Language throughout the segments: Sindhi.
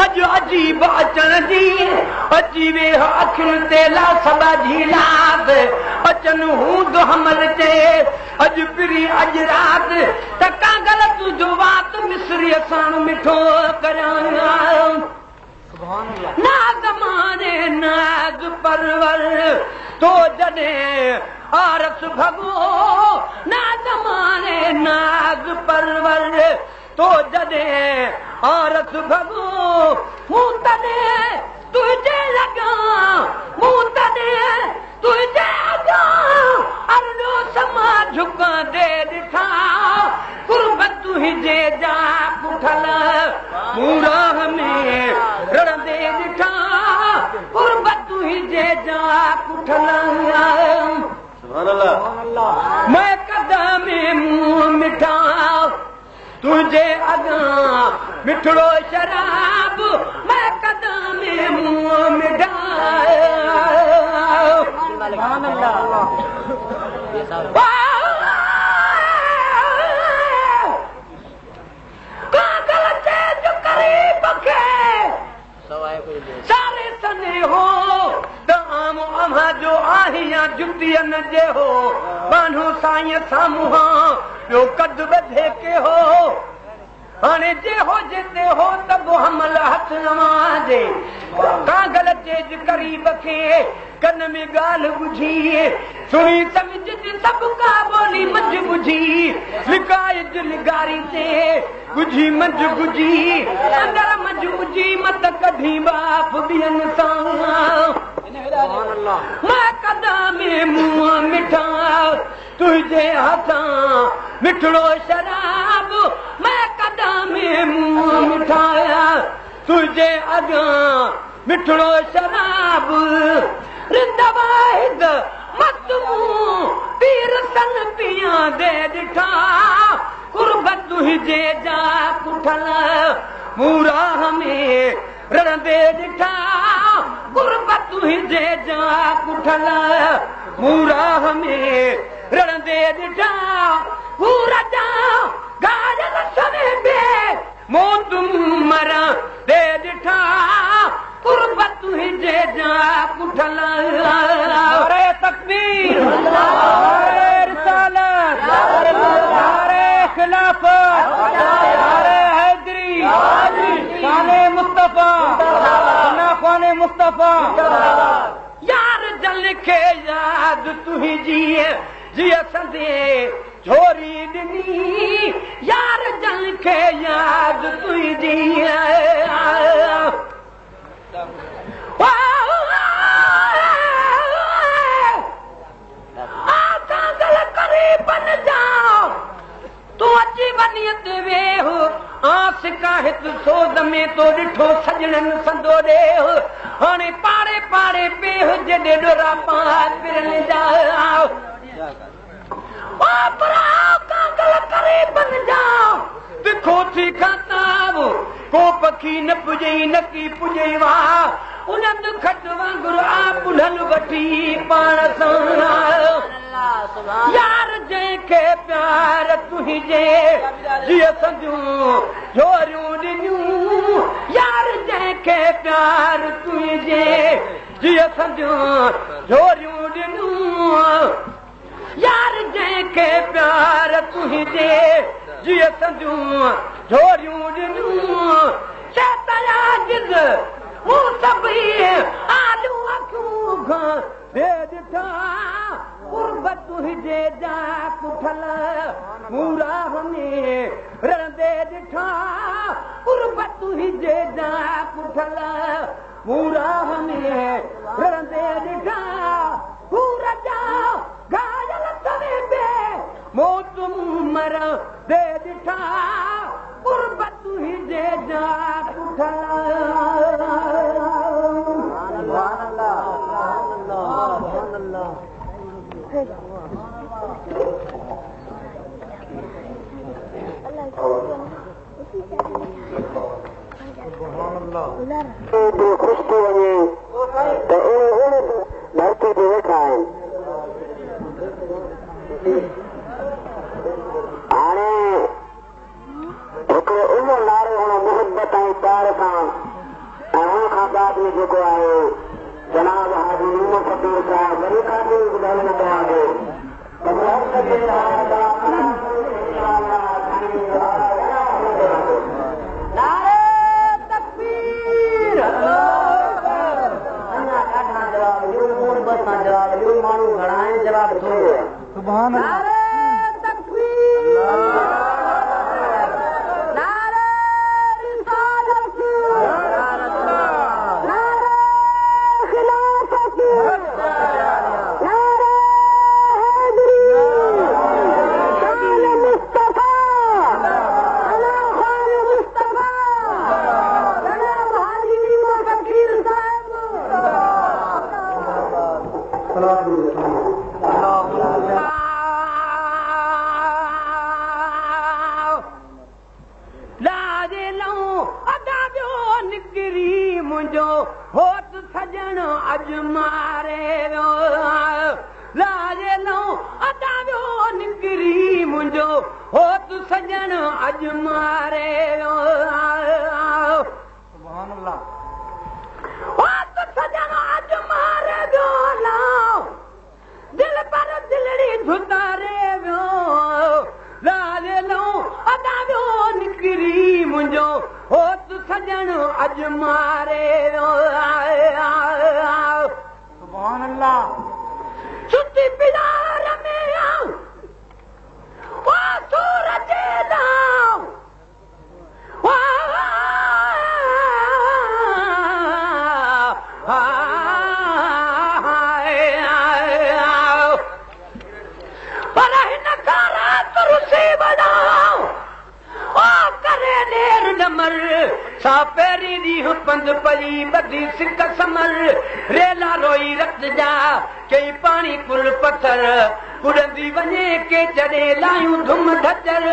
अॼु अजीब अचण जी अची वेह अखियुनि ते ला सबाजी लात अचनि हूंद हमल ते अॼु पिरी अॼु राति त कागल तुंहिंजो वात मिसरीअ साण मिठो करियाँ। नाज़ माने नाज़ परवर तो जॾहिं आरस भॻो, नाज़ माने नाज़ परवर तो जॾहिं आरस भॻो, मूं तॾहिं तुंहिंजे लॻा, मूं तॾहिं तुंहिंजे अॻां अरॾो समा झुकंदे ॾिठा, कुर्ब तुंहिंजे जा पुठल मूं राह में रड़ंदे ॾिठा, कुर्ब तुंहिंजे जा पुठल। मैं कदम मुंह मिठा तुंहिंजे अॻां मिठड़ो शराब, मैं कदम मुंह मिठा। कागल चइज करीब खे सारे सने हो त आम अव्हां जो आहियाँ जुतीअ न जे हो, बान्हो साईं साम्हूं ॿियो कद ॿधे के हो, हाणे जे हो जिते हो त बि हमल हथ अव्हां जे। कागल चइज करीब खे कन में ॻाल्हि ॿुझी, सुणी सम्झ सभु का ॿोली मंझ ॿुझी, लिकाइज लिगारी ते ॻुझी मंझ ॻुझी, अंदर मंझ ॻुझी मत कढी बाप ॿियनि सां। मां कदम मुंह मिठा तुंहिंजे हथां मिठड़ो शराब, मैं कदम मुंह मिठा तुंहिंजे अॻां मिठड़ो शराब। रिंद वाहिद मत मूं पीर सन पियां दे ॾिठा, कुर्ब तुंहिंजे जा पुठल मूं राह में रड़ंदे ॾिठा, कुर्ब तुंहिंजे जा पुठल मूं राह में रड़ंदे ॾिठा। जा गायल सवे बे मौत मरा दे ॾिठा, कुर्ब तुंहिंजे जा पुठल। नारे तकबीर, नारे रिसालत, नारे खिलाफत, नारे हैदरी, शान मुस्तफ़ा, खान मुस्तफ़ा। यार जल खे याद तुंहिंजी जीअं संदे झोरी ॾिनी, यार जल खे याद तुंहिंजी तूं अची वञी ते वेह आस काहित सोद में तो ॾिठो सॼणनि संदो ॾेह, हाणे पाड़े पाड़े पेह जेॾे ॾोरा पार पिरनि जा। कागल करे बन जा दिखो थी खाताब, को पखी न पुॼई न की पुॼई वाह, उन्हनि खट वांगुरु आ पुलनि वठी पाण सां। यार जंहिंखे प्यार तुंहिंजे जीअं संदियूं झोरियूं ॾिनियूं, यार जंहिंखे प्यार तुंहिंजे जीअं संदियूं झोरियूं ॾिनियूं, यार जंहिंखे प्यार तुंहिंजे जीअं संदियूं झोरियूं ॾिनियूं। चेतया जिद मूं सभई आलियूं अखियूं खां दे ॾिठा, कुर्ब तुंहिंजे जा पुठल मूं राह में रड़ंदे ॾिठा, कुर्ब तुंहिंजे जा पुठल मूं राह में रड़ंदे ॾिठा। जा घायल तवे बे मौत मर दे ॾिठा, कुर्ब तुंहिंजे जा पुठल। ख़ुशि थी वञे त अहिड़े धरती ते वेठा आहिनि। हाणे हिकिड़ो उहो नारो हुन मोहबत ऐं प्यार सां بعد ۾ جيڪو آهي جناب حاجي نيمو فقير صاحب وري ڪافي ٻڌائيندو توهان کي ته محبت جي اظهار جا انشاء الله نعري تڪبير اڃا ڏاڍا جواب ڏيو محبت سان جواب ڏيو ماڻهو گهڻا آهن جواب ٿورو آهي. سبحان الله. نعري تڪبير نعري رسالت نعري خلافت نعري حيدري شان مصطفيٰ انا خان مصطفيٰ جناب حاجي نيمو فقير صاحب. لاڄي لئون ادا ويو نڪري منهنجو هوت سڄڻ اڄ ماري ويو. لاڄي لئون ادا ويو نڪري منهنجو هوت سڄڻ اڄ ماري ويو. سبحان الله. هوت سڄڻ اڄ ماري ويو. لائون دل پر دلڙي ڌتاري ويو. لاڄي لئون ادا ويو نڪري منهنجو هوت سڄڻ اڄ ماري ويو. سبحان الله. ستي پيار ۾ آئون او سورج لائون. پر هن کان رات رسي وڃان او ڪري ڏير ڏمر سا پهرين ڏينهن پنڌ پئي ٻڌي سڪ سمر ريلا روئي رت جا چئي پاڻي ڪل پٿر ڪڏندي وڃي ڪي جڏهن لايون ڌم ڌچر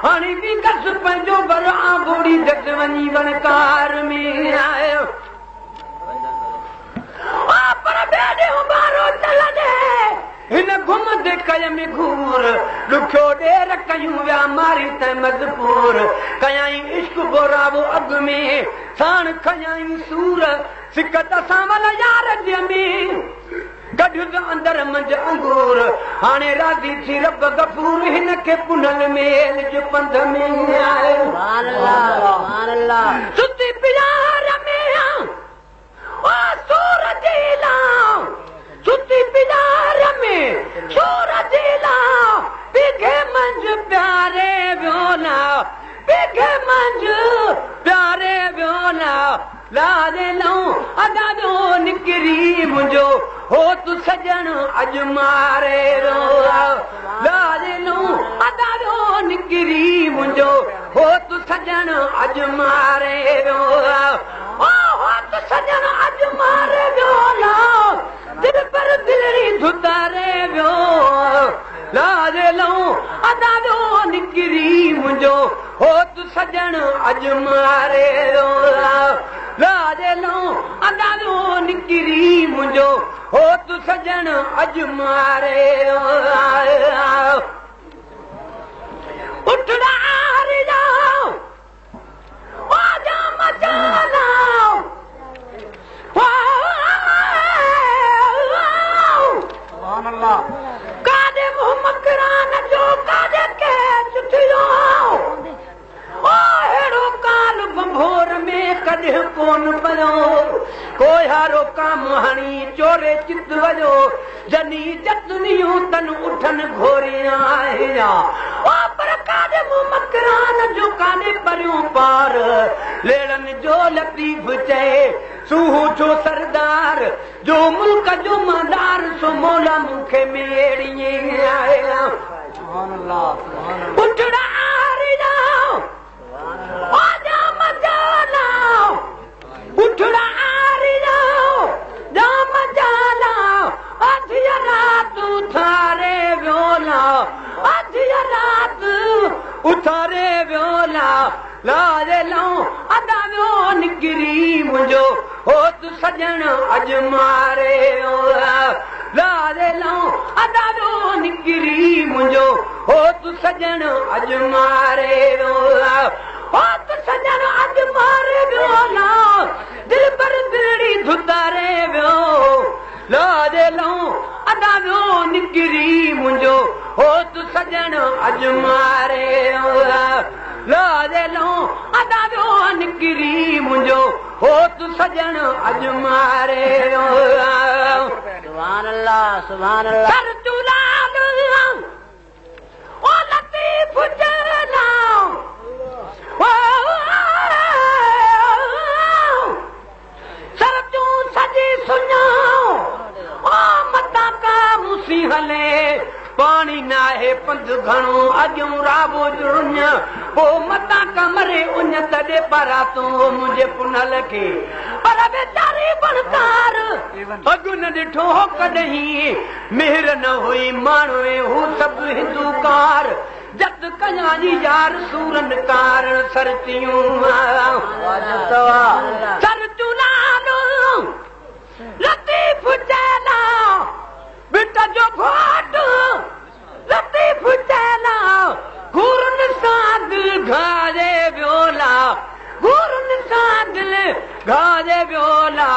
هاڻي به ڪس پنهنجو ور آنبوڙي جس وڃي وڻڪار ۾ آيو. آ پر ٻئي ڏينهن ٻارو چل ڏي هن گهم تي ڪيم گهور ڏکيو ڏير ڪيون ويا ماري ته مزبور ڪيائين عشق بوراوو اڳ ۾ ساڻ کيائين سور سڪ ته سانول يار جي ۾ ڪڍيس اندر منجهه انگور هاڻي راضي ٿي رب غفور هن کي پنهل ميل جو پنڌ ۾ آيو. سبحان الله سبحان الله. ستي پيار ۾ آئون او سورج لائون ستي پيار ۾ سورج لائون پگهي منجهه پياري ويو نا پگهي منجهه پياري ويو نا لاڄي لئون ادا ويو نڪري منهنجو هوت سڄڻ اڄ ماري ويو. لاڄي لئون ادا ويو نڪري منهنجو هوت سڄڻ اڄ ماري ويو. او هوت سڄڻ اڄ ماري ويو. لا دل پر دلڙي ڌتاري ويو. لاڄي لئون ادا ويو نڪري منهنجو هوت سڄڻ اڄ ماري ويو. لاڄي لئون ادا ويو نڪري منهنجو هوت سڄڻ اڄ ماري ويو. اٺڙا آري جائو او جام جالاؤ. سبحان الله. ڪاڏي منهن مڪران جو ڪاڏي ڪيچ ٿيو. او اهڙو ڪال ڀنڀور ۾ ڪڏهن ڪونه پيو. ڪوهيارو ڪام هڻي چوري چت ويو. جني جتنيون تن اٺن گهوريان آهيان. او پر ڪاڏي منهن مڪران جو ڪاڏي پريون پار. ليڙن جو لطيف چئي سوهو ڇو سردار جو ملڪ جو مدار سو مولا مون کي ميڙي آيا. سبحان الله سبحان الله. اٺڙا آري جائو او جام جالاؤ اٺڙا آري جائو جام جالاؤ اڌ رات اٿاري ويو لا اڌ رات اٿاري ويو لا لاڄي لئون ادا ويو نڪري منهنجو هوت سڄڻ اڄ ماري ويو. لاڄي لئون ادا ويو نڪري منهنجو هوت سڄڻ اڄ ماري ويو. هوت سڄڻ اڄ ماري ويو. لا دل پر دلڙي سڄڻ اڄ ماري لاجي لئون ادا ويو نڪري منهنجو هوت سڄڻ اڄ ماري سبحان الله سبحان الله. سر چولال او لطيف چيلا سر تون سڄي سڃاڻ او متان ڪا موسي هلي پاڻي ناهي پنڌ گهڻو اڳيون رابو رڃ پوءِ متان ڪا مري اڃ تڏهن پرا تون منهنجي پنهل کي پر ويچاري بڻڪار اڳ نه ڏٺو هو ڪڏهن مهر نه هئي ماڻهو هو سڀ هندوڪار جت ڪيان جي يار سورن ڪارڻ سرتيون سر چولالو لطيف چيلا بٽ جو گهوٽ لطيف چيلا گهورن سان دل گهاري ويولا گهورن سان دل گهاري ويولا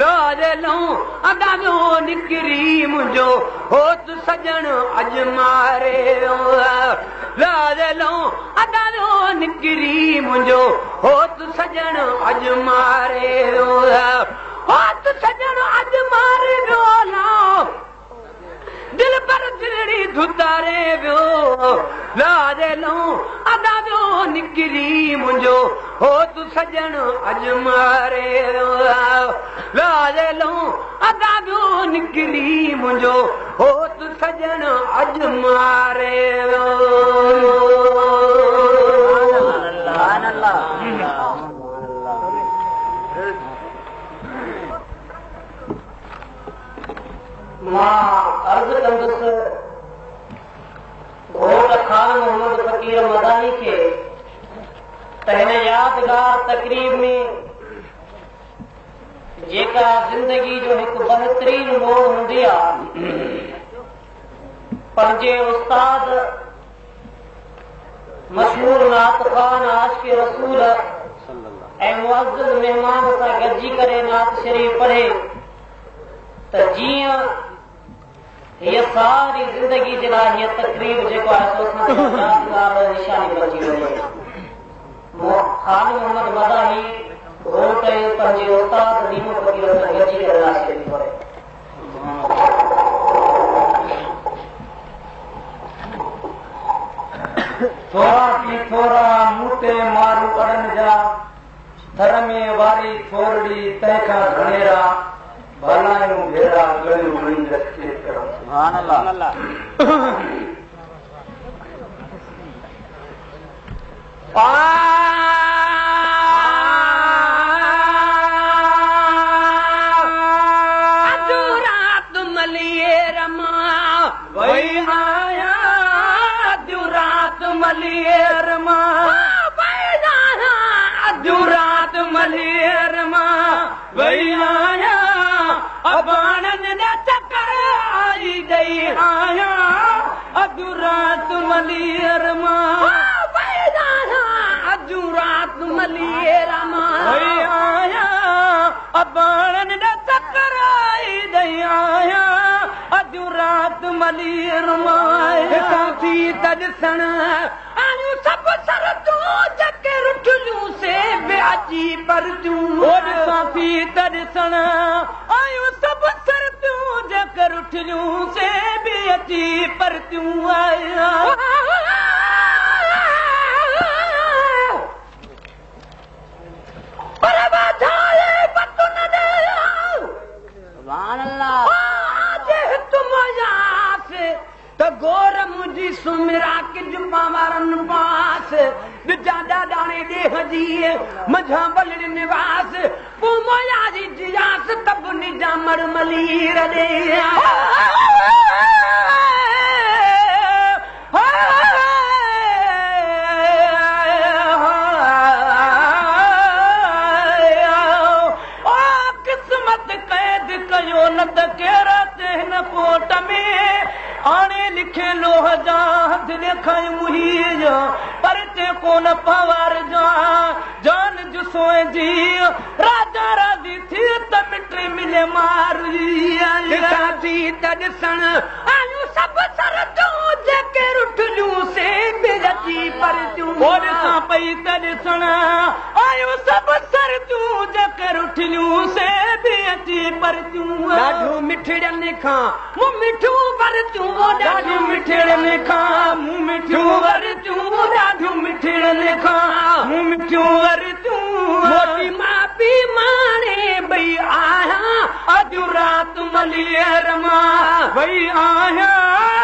لاجي لئون ادا ويو نڪري منهنجو هوت سڄڻ اڄ ماري ويو لاجي لئون ادا ويو نڪري منهنجو هوت سڄڻ اڄ ماري ويو هوت سڄڻ اڄ ماري ويو لا دل پر دلڙي ڌتاري ويو لاجي لئون ادا ويو نڪري منهنجو هوت سڄڻ اڄ ماري ويو لاجي لئون ادا ويو نڪري منهنجو هوت سڄڻ اڄ ماري ويو. سبحان الله. مان عرض ڪندس گهوٽ خان محمد फ़क़ीर मदानी खे त हिन यादगार तक़रीब में जेका ज़िंदगी जो हिकु बहितरीन मोड़ हूंदी आहे पंहिंजे उस्ताद मशहूर नात ख़ान आशिक रसूल ऐं मुअज़्ज़िज़ महिमान सां गॾिजी करे नात शरीफ़ पढ़े त जीअं हीअ सारी ज़िंदगी जे लाइ हीअ तक़रीब जेको आहे सो असांजे यादगार निशानी बणिजी वञे। ख़ान मोहम्मद मदाही घोट पंहिंजे उस्ताद नीमो फ़क़ीर सां गॾिजी करे नात शरीफ़ पढ़े। थोरा की थोरा मूं ते मारू अड़न जा थर में वारी थोरड़ी तंहिंखां घणेरा भलायूं भेरा गलियूं गणींदसि केतिरा। सुभान अल्लाह। अधु रात मलिएर मां वई आया अधु रात मलिएर मां वई आया अधु रात मलिएर मां वई आया अबाणनि जा चकर आई ॾेई आया अधु रात मलिएर मां वई आया अधु रात मलिएर मां वई आया अबाणनि जा चकर आई ॾेई आया अधु रात मलिएर मां साथी त ॾिसण आयूं सभु सर तूं जेके रुठलियूं से बि अची परतियूं साथी त ॾिसण आयूं सभु सर तूं जेके रुठलियूं से बि अची परतियूं आया। पर वाधाए पतो न ॾे। सुभान अल्लाह। त गोर मुंहिंजी सुमिरा किज पावारनि पास ॾिजां ॾाॾाणे ॾेह जी मंझां बलड़ी निवास पोइ मोया जी जियास तब निजा मर मलीर ॾे। ओ किस्मत क़ैद कयो न त केरा ते हिन कोट में आणे लिखे लोह जा हथ ॾेखायूं हीअ पर ते कोन पवार जा जान जुसोए जी राजा राज़ी थी त मिटे मिले मार। साथी त ॾिसण आयूं सभु सर तूं जेके جيڪي رٺليون سي به اچي پرتيون. او ڏسان پئي ته ڏسڻ آيون سڀ سرتيون، جيڪي رٺليون سي به اچي پرتيون. ڏاڍيون مٺڙين کان مون مٺيون ورتيون، ڏاڍيون مٺڙين کان مون مٺيون ورتيون، ڏاڍيون مٺڙين کان مون مٺيون ورتيون. موٽي ماءُ پيءُ ماڻي وئي آهيان اڄ رات ملير مان، وئي آهيان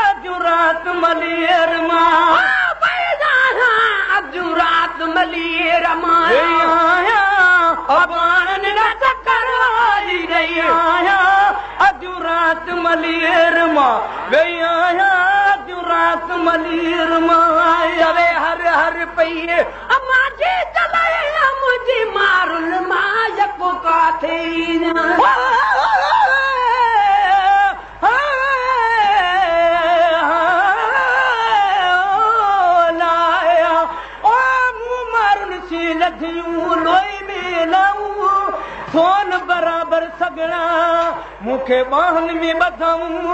اڄ رات ملير مان، وئي آهيان اڄ رات ملير مان، وئي آهيان اباڻن نه چڪر آئي رهي آهيان اڄ رات ملير مان، وئي آهيان اڄ رات ملير مان. چوي هر هر پئي امان جي چلائي منهنجي مارل مان يڪو ڪاٿي. سون برابر سگڙا مون کي ٻانهن ۾ ٻڌئون،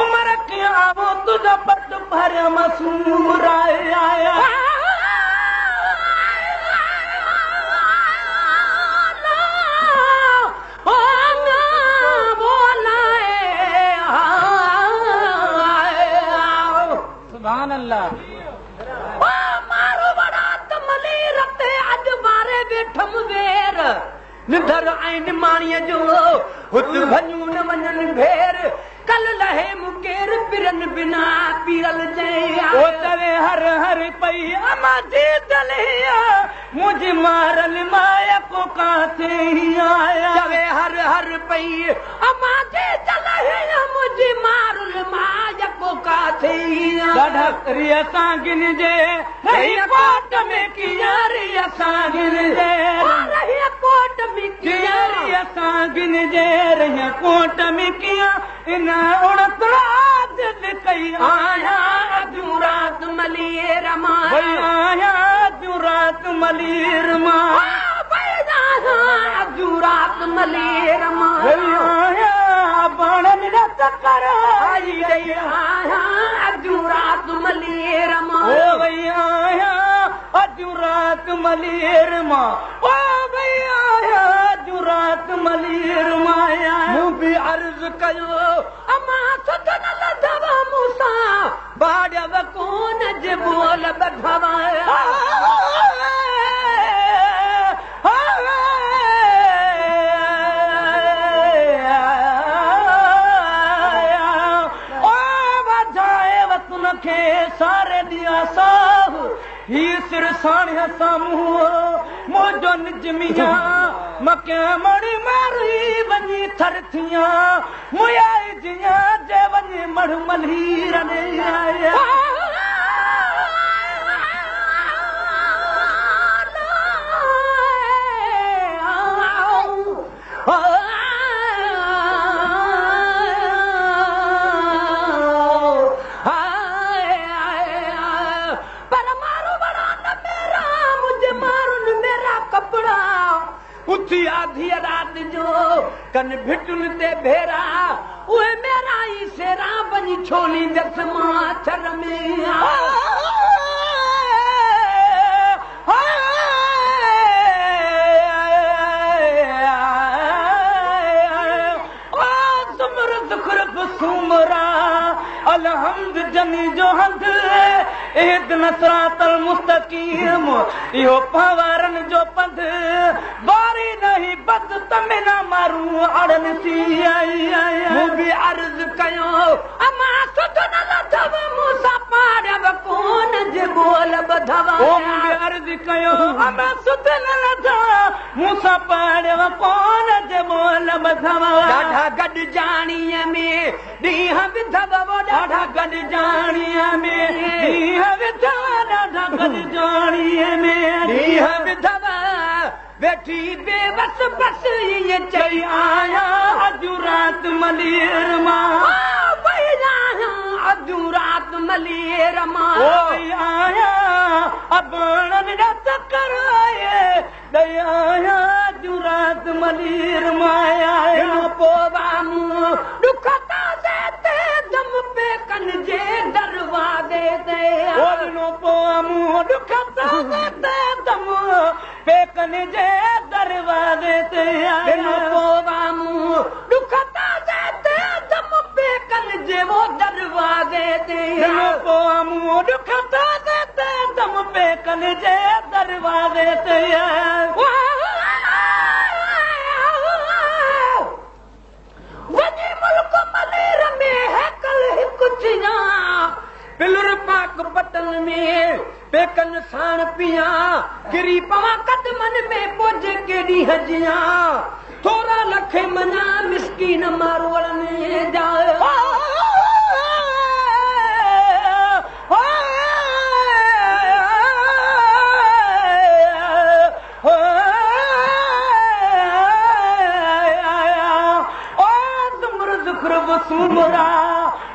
عمر ڪيئن آئون تنهنجا پٽ ڀريا مسور آيا. سبحان الله. مارو وڙا ته ملير تي اڄ واري ويٺم وير، نڌر ۽ نماڻيءَ جو هت ڀڃون نه وڃن ڀير، ڪل لهي مون ڪير پرن بنا پيرل چئي. او چوي هر هر پئي امان جي دليا منهنجي مارل مايا ڪو ڪاٿي آيا. چوي هر هر پئي امان جي چلي منهنجي مارل مايا ڪو ڪاٿي. ڏاڍا ري اسان گنجي رهي ڪوٽ ۾ ڪيئن، ري اسان گنجي رهي ڪوٽ ۾ ڪيئن، ري اسان گنجي رهي ڪوٽ ۾ ڪيئن ان اڻتراج ڪئي آهيان اڄ رات ملير مان، وئي آهيان اڄ رات ملير مان، وئي آهيان اڄ رات ملير مان، وئي آهيان اباڻن نه چڪر آئي رهي آهيان اڄ رات ملير مان، او وئي آهيان اڄ رات ملير مان، او وئي آهيان اڄ رات ملير مان. مون به عرض ڪيو امان سڌ نه لڌو مون سان باڙيو ڪونه جي ٻول ٻڌو. کي ساري ڏينهن ساهه هي سر ساڻيا سامهون منهنجو نجميا مڪي مڻي ماري وڃي ٿر ٿيان ميائي جيئن جي وڃي مڙ ملير آيا. پر مارو بڙا نه ميرا منهنجي مارن ميرا ڪپڙا، اٿي آڌيءَ رات جو ڪن ڀٽن تي ڀيرا، اهي ميرا ئي سيرا وڃي ڇوليندس مان ٿر ۾. سومرا الحمد جني جو هنڌ اهدنا صراط المستقيم اهو پوارن جو پنڌ باري نہیں بد تمنا مارو اڙن سي آئي. مون به عرض ڪيو امان سڌ نه لڌو مون سان پاڙيو ڪونه جي ٻول ٻڌو. او مون به عرض ڪيو امان سڌ نه لڌو مون سان پاڙيو ڪونه جي ٻول ٻڌو. ڏاڍا گڏجاڻيءَ ۾ ڏينهن وڌو، ڏاڍا گڏجاڻيءَ ۾ ڏينهن وڌو، ڏاڍا گڏجاڻيءَ ۾ ڏينهن وڌو، ويٺي بيوس بس ائين چئي آهيان اڄ رات ملير مان، وئي آهيان اڄ رات ملير مان، وئي آهيان اباڻن جا چڪر آئي ڏئي آهيان اڄ رات ملير مان. پوءِ مون ڏک تازي تي دم پي پيڪن جي دروازي تي. ڏنو پوءِ مون ڏک تي دم پيڪن جي دروازي تي. ڏنو پوءِ مون ڏک تي دم پيڪن جي دروازي تي. ڏنو پوءِ مون ڏک تي دم پيڪن جي دروازي تي. وڃي ملڪ ملير ۾ هيڪل هڪ ٿيا، پلر پاڪ پٽن ۾ پيڪن ساڻ پيا، ڪري پوان قدمن ۾ پوءِ جيڪي ڏينهن جيان، ٿورا لک مڃان مسڪين ماروئڙن جا.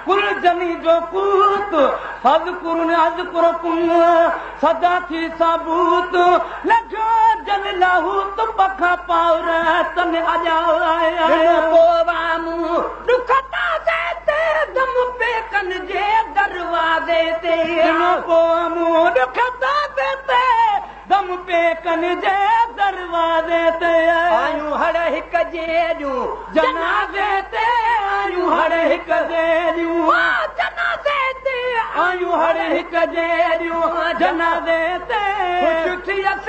कुल जनी जो पूत फज़कुरुन अज़कुरकुम सदा थी सबूत लॻो जन लाहूत पखा पावर तन अॼा. पोइ ॾुख ते दम पीकनि जे दरवाज़े ते. पोइ मूं ॾुख ते दम पीकनि जे दरवाज़े ते. आयूं हर हिक जेॾियूं जनाज़े ते. आयूं हर हिक जेॾियूं जनाज़े ते. आयूं हर हिक जेॾियूं जनाज़े ते. ख़ुशि थी.